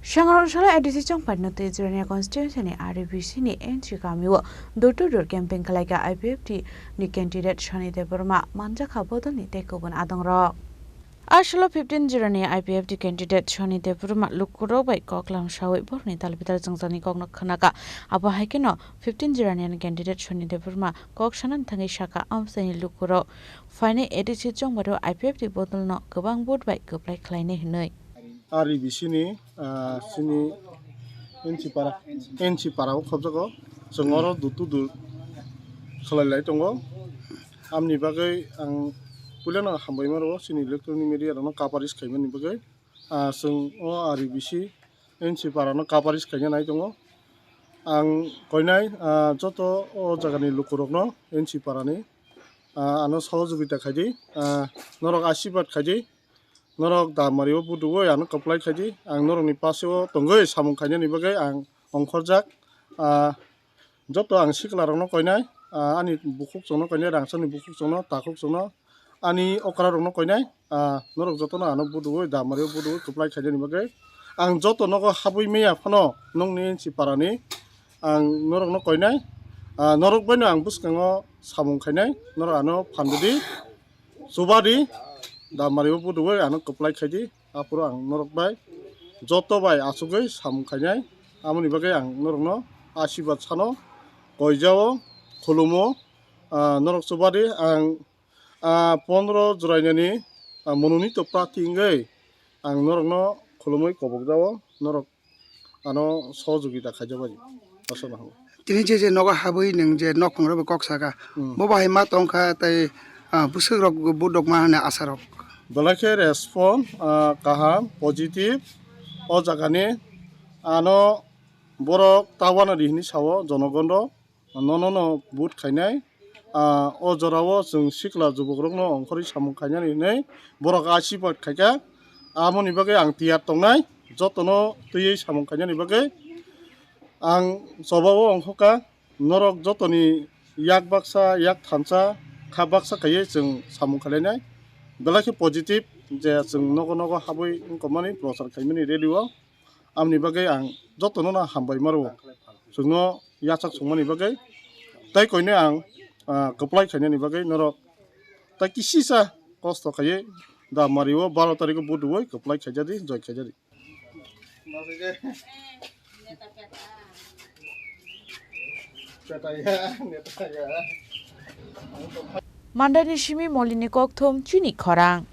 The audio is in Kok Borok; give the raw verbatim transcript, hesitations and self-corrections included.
Sangrong salo A D C chongpaino tei Jirania constituency ni R B C ni N C kamio door to door campaign khlaikha I P F T ni candidate Soni Debbarma manjakha bodolni tei kubun adongrok. A salo fifteen Jirania I P F T candidate Soni Debbarma lukurok bai kok lamsawi borokni dalbital jwngjani kokno khnakha. Abo hai kheno fifteen Jirania ni candidate Soni Debbarma kok sanani thangwi sakha, amchaini lukurok phainai A D C chongpaio I P F T bodolno kwbang vote bai kwplai khlainai hwnwi. R B C ni, ah, chini N C para, N C para o khobjago. Chwng oro door to door khlai lai tongo. Amni bagwi ang puilano hambai mano chini electronic media rokno coverage khaimani bagwi. Ah, chwng o R B C N C para no coverage khaina nai tongo. Ang koinai, ah, joto o jagani lukurokno N C para ni, ah, ano sohojogita khaidi, ah, norok asirwad khaidi. Norok damari o buduwi ano kwplai khaidi, ang norokni pase o tongwi samung khainani bagwi ang ongkhorjak. Ah, joto ang sikla rokno koinai, ah, ani bukhuk chwngno koinai, rangchakni bukhuk chwngno, takhuk chwngno, ani okra rokno koinai, ah, norok jotono ano buduwi damari o buduwi kwplai khainani bagwi ang joto nogo habwi maya phano nongni N C para ni ang norokno koinai, ah, norok baino ang bwskango samung khainai, norok ano phan rwdi. Chubadi, damari o buduwi ano kwplai khaidi, aphuru ang norok bai joto bai achugwi samung khainai. Amoni bagwi ang norokno asirwad sano, koijao, khulumo, ah, norok chubadi ang, ah, pondro jwrainani, ah, mononito prarthi wngwi ang norokno khulumwi kobokjao, norok ano sohojogita khaijak bai. Aswk no. Tini je je nogo habwi nwng je nok phungrok bai kok saka, hmm, bo bahai ma tongkha tei, ah, bwswk rok budok ma hwnwi asha rok. Belai khe respond, ah, kaham, positive. O jaga ni ano borok ta uanadi hinwi sao jonogon rok. Nono no vote khainai. Ah, o jora o chwng sikla jubokrokno ongkhorwi samung khainani hinwi borok asirwad khaikha. Amoni bagwi ang tiyar tongnai, jotono twiwi samung khainani bagwi. Ang choba o ongkhorkha, norok jotoni yak baksa, yak thansa, kha baksa khaiwi chwng samung khlainai. Belai khe positive je chwng nogo nogo habwi wngkokmani prochar khaimani rally o. Amoni bagwi ang jotono no hambai ma rwo. Chwngno yachak songmani bagwi. Tai koinwi ang, ah, kwplai khainani bagwi norok tai kisisa kosto khaiwi damari o baro tarikh o buduwi kwplai khaijadi, joi khaijadi. Mandani simi molini kokthum chini khorang.